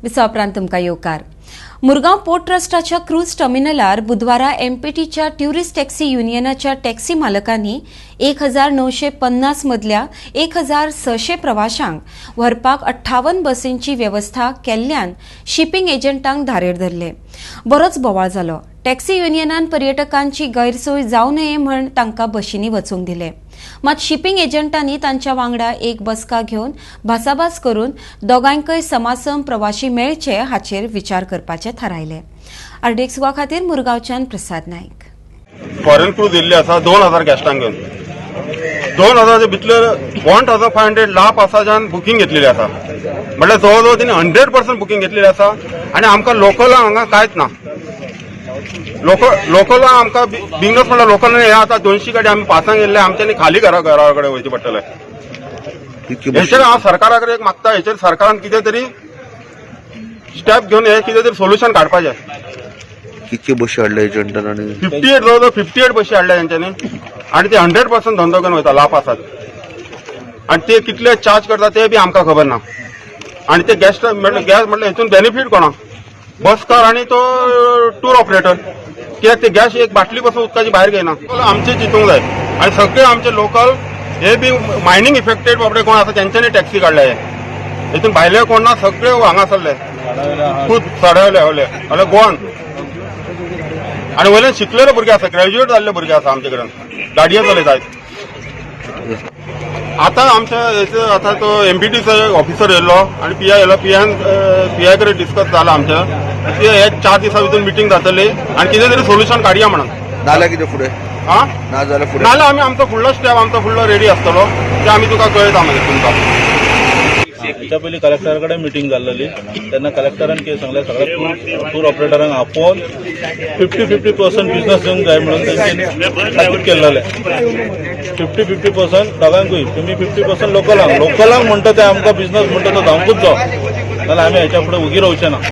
विसवा उपरांत तुमकां येवकार. मुरगांव पोर्ट ट्रस्टाच्या क्रूज टर्मिनलार बुधवारा एमपीटीच्या ट्युरिस्ट टॅक्सी युनियनाच्या टॅक्सी मालकांनी 1950 मदल्या 1600 प्रवाशांक व्हरपाक 58 बसींची वेवस्था केल्ल्यान शिपींग एजंटांक धारेर धरले. बरोच बोवाळ जालो. टॅक्सी युनियनान पर्यटकांची गैरसोय जावं नये म्हण तांकां बशींनी वचूंक दिले. मात शिपींग एजंटांनी तांच्या वांगडा एक बसका घेवन भासाभास करून दोगांकय समासम प्रवाशी मेळचे हाचेर विचार करपाचें थारायलें. आरडीएक्स गोवा खातीर मुरगांवच्यान प्रसाद नायक. फॉरेन क्रूज येयल्ली आसा 2000 गेस्टांक घेवन. 2000 भितरले 1500 ला पासाजान बुकींग घेतलेली आसा. म्हटल्यार जवळ जवळ तेणी 100% बुकींग घेतलेली आसा आनी आमकां लोकलांक हांगा कांयच ना. लोकलांक आमकां बिंगस म्हणल्यार लोकल हे आतां 200 गाडी आमी पासांक येयल्ले. आमच्यांनी खाली घरा घरा कडेन वयचें पडटलें. कितकी? हेचेर हांव सरकारा कडेन एक मागता, हेचेर सरकारान कितें तरी स्टेप घेवन हे कितें तरी सोल्युशन काडपाचें. कितके बशी हाडले एजंटान आणि? 58, जवळ जवळ 58 बशी हाडल्या तेंच्यांनी आनी ते 100% धंदो घेवन वयता ला पासात आनी ते कितले चार्ज करता ते बी आमकां खबर ना. आनी ते गेस्ट म्हणल्यार गॅस म्हणल्यार हितून बेनिफीट कोणाक? बसकार आनी तो टूर ऑपरेटर. कित्याक ते गॅस एक बाटली पासून उदकाची भायर घेयना. आमचे चिंतूंक जाय आनी सगळे आमचे लोकल हे बी मायनींग इफेक्टेड बाबडे कोण आसा तेंच्यांनी टॅक्सी काडल्या. हे हितून भायले कोण ना, सगळे हांगासरले खूब सडवले वयले वयले गोवान आणि वयल्यान शिकलेले भुरगे आसा, ग्रॅज्युएट जाल्ले भुरगे आसा आमचे कडेन गाडयो चलयतात. आता आमच्या हेचे आता तो एमपीटीचो ऑफिसर येयल्लो आणि पीआय येयलो. पीआयन पीआय कडेन डिस्कस जाला आमच्या. ते हे 4 दिसां भितर मिटींग जातली आणि कितें तरी सोल्युशन काडया म्हणून. नाल्यार कितें फुडें? हा. ना जाल्यार फुडें? नाल्यार आमी आमचो फुडलो स्टेप, आमचो फुडलो रेडी आसतलो. ते आमी तुका कळयता मागीर तुमकां. हेच्या पयलीं कलेक्टरा कडेन मिटींग जाल्लेली तेन्ना कलेक्टरान कितें सांगलें, सगळ्या टूर ऑपरेटरांक आपोवन 50-50% बिझनस दिवंक जाय म्हणून तेंच्यांनी ताकीद केल्लेलें. 50-50% दोगांकूय, तुमी 50% लोकलांक, लोकलांक म्हणटा ते आमकां बिझनस म्हणटा तो जावंकूच जाव, नाल्यार आमी हेच्या फुडें उगी रावचे ना.